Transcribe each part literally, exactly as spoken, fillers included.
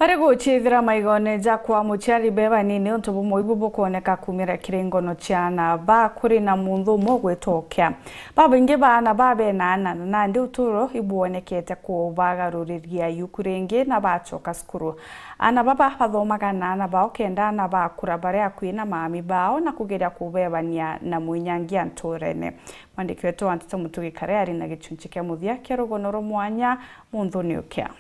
Bari gucithira maigone jakwa muciari be banini untu bumwe ibu bukwoneka kumira kiri ngono cia aana ba kuri na munthu umwe ugwitwa Ukia. Babaingi ba aana ba bena aana na nandi uturo ibwonekete kubagaruriria yuku ringi na bacoka cukuru. Aana baba bathomaga na aana bao kenda aana bakura bari akui na maami bao na kugeria kubebania na mwinyangia nturene. Mwandiki wetu wa nteto Mutugi Kare ari na gichunchi kia muthia kia rugono rwa mwanya munthuni Ukia.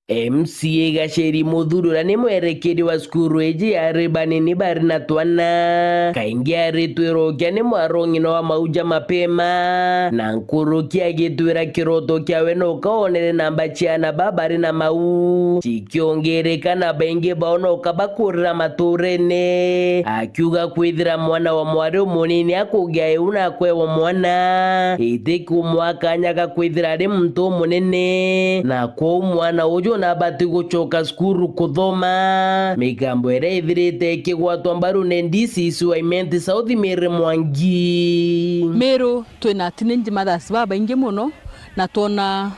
M C A Gacheri Muthuri uria ni mwerekeri wa cukuru iji ya ari banini bari na twana. Kaingi aritwira Ukia ni mwarong'ina wa mauja mapema, na nkuruki agitwira kiroto kiawe no kaonere namba cia aana ba bari na mau. Kiongereka na baingi bao no kabakurira maturene, akiuga kwithira mwana wa mwari umunini akugia iu na akwewa mwana, iti kumwa kanya ga kwithira ari muntu umunene, na kwou mwana uju nabati gucoka cukuru kuthoma. Migambo iria ithirite ikigwatwa mbaru ni D C C wa Imenti South Mary Mwangi. Meru twina teenage mothers babaingi muno, na twona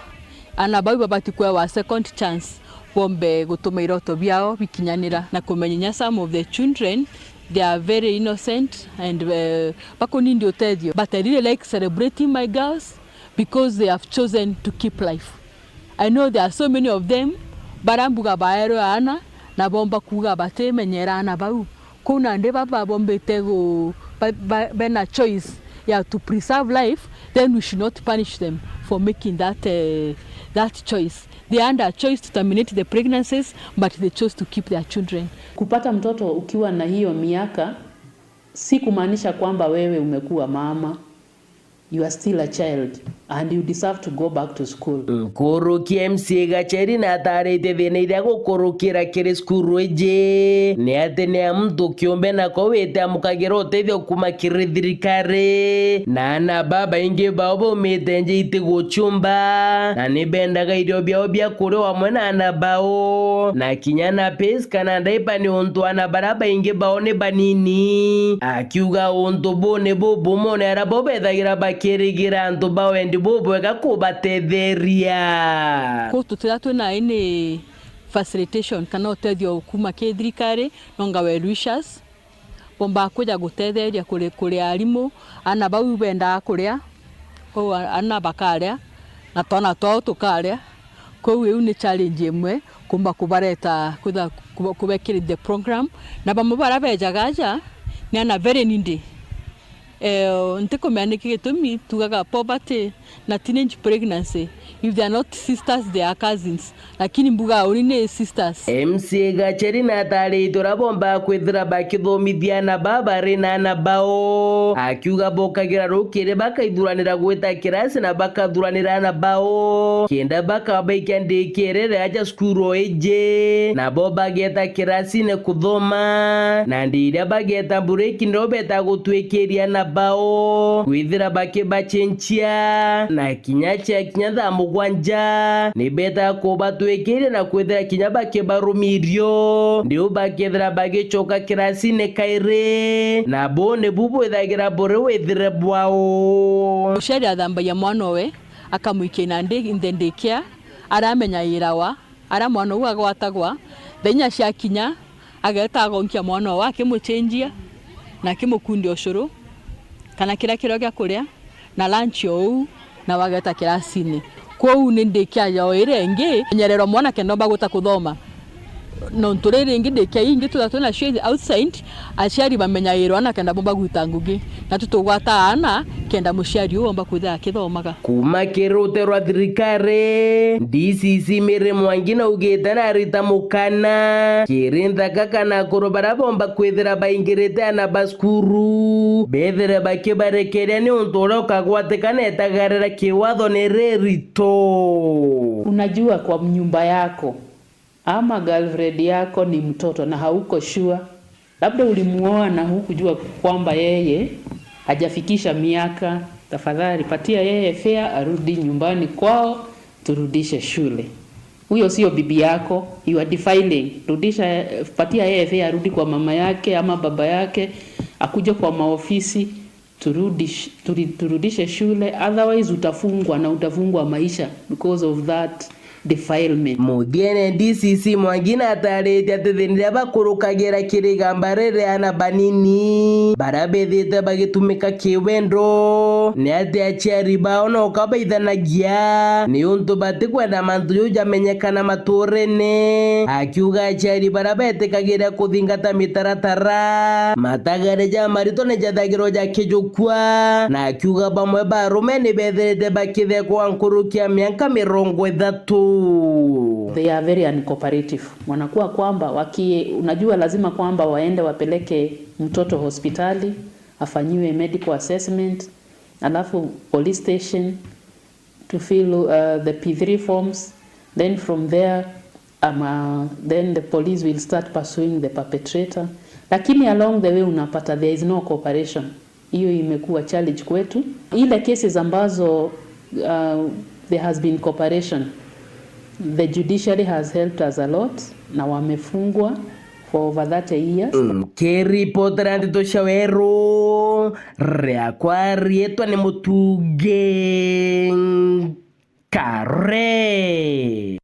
aana bau babati kwewa second chance. Bombe gutuma iroto biao bikinyanira na kumenya inya some of the children, they are very innocent and, eh, bakunindi utethio, but I really like celebrating my girls because they have chosen to keep life. I know there are so many of them baria mbuga baerwe aana na bomba kuuga batimenyera aana bau. Kwou nandi baba bombite gu-, ba-, ba-, bena choice ya to preserve life, then we should not punish them for making that, eh, that choice. They had a choice to terminate the pregnancies, but they chose to keep their children. Kupata mtoto ukiwa na hiyo miaka si kumaanisha kwamba wewe umekuwa mama. You are still a child and you deserve to go back to school. Nkuruki M C A Gacheri na ataritie thina iria gukurukira kiri cukuru iji ni ati ni a muntu kiumbe nako wite amukagira utethio kuma kiri thirikari, na aana babaingi bao baumite nja iti gucumba, na ni bendaga irio biao bia kuria amwe na aana bao, na kinya na pesa kana ndaipa ni untu aana baria baingi bao ni banini. Akiuga untu buu ni bubumone aria bo bethagira bakirigira antu ba wendi bubwega kubatetheria. Kuu tutira twina ini facilitation kana utethio kuma ki thirikari, nonga well wishers. Bombaa kuja gutetheria kuri, kuri arimu, aana bau bendaa kuria, kwou a-, aana bakaria, na twana twao tukaria. Kwou iu ni challenge imwe, kumba kubareta, kwitha kuba-, kubekirithia program, na bamwe baria bejaga aja, ni aana very needy. Eh, ntikumenya niki gitumi tugaga poverty na teenage pregnancy, if they are not sisters, they are cousins, lakini mbuga uni ni sisters. M C A Gacheri na ataritie uria bombaga kwithira bakithomithia aana baa bari na aana bao, akiuga bokagira rukiri bakaithuranira gwita kirasi na bakathuranira aana bao, kenda bakabaikia ndikirire aja cukuru o iji, nabo bageta kirasine kuthoma, na ndi iria bageta mbureki niro beta gutwikiria aana bao, kwithira bakibacenjia, na kinya ciakinya thaa mugwanja, ni beta kubatwikiria na kwithira kinya bakibarumia irio, ndiu bakethira bagicoka kirasine kairi, na buu nibu bwithagira buri withire bwao. Muciari athambagia mwana owe, akamwikia inandi nthe ndikia, aramenya irawa, aria mwana uu agwatagwa, thaa inya ciakinya, ageta agonkia mwana owe akimucenjia na akimukundia ucuru kana kiria kirio gia kuria na lunch o uu, na wageta kirasine. Kwou ni ndikia ya o iria ingi, menyererwa mwana kenda omba gwita kuthoma. Nontu riri ingi ndikia ingi twitha twina cio outside, aciari bamenyairwa na kenda bomba gwita ngugi. Na tutugwata aana kenda muciari uu omba kwithira akithomaga. Kuma kiri rute rwa thirikari, D C C Mary Mwangi naugite narita mukana kiri nthaka kana akuru baria bomba kwithira baingirite aana ba cukuru, bethire bakibarekeria niuntu uria ukagwatikana etagarira kiwatho ni ririto. Unajua, kwa nyumba yako ama girlfriend yako ni mtoto na hauko sure, labda ulimuoa na hukujua kwamba yeye hajafikisha miaka, tafadhali patia yeye fare arudi nyumbani kwao, turudishe shule. Huyo sio bibi yako, you are defiling. Rudisha, patia yeye fare arudi kwa mama yake ama baba yake, akuje kwa maofisi, turudi sh-, turi-, turudishe shule, otherwise utafungwa na utafungwa maisha because of that defilement. Muthiene, D C C Mwangi natarite ati thina iria bakurukagira kiri igamba riri ana banini baria bethite bagitumika kiwendo, ni ati aciari bao no kabaithanagia ni untu batikwenda mantu jau jamenyekana maturene, akiuga aciari baria betikagira kuthingata mitaratara, matagare ja maritwa ni jathagirwa jakijukua, na akiuga bamwe ba arume ni bethirite bakithekwa nkuruki ya mianka mirongo ithatu. They are very uncooperative. Wanakuwa kwamba waki-, unajua lazima kwamba waende wapeleke mtoto hospitali, afanyiwe medical assessment, alafu police station to fill, uh, the P three forms, then from there, um, uh, then the police will start pursuing the perpetrator. Lakini along the way unapata there is no cooperation. Hiyo imekuwa challenge kwetu. Ile cases ambazo, uh, there has been cooperation, the judiciary has helped us a lot, na wamefungwa for over thirty years. Nkiripotera ndeto cia weru, riakwa riitwa ni Mutungi Kare.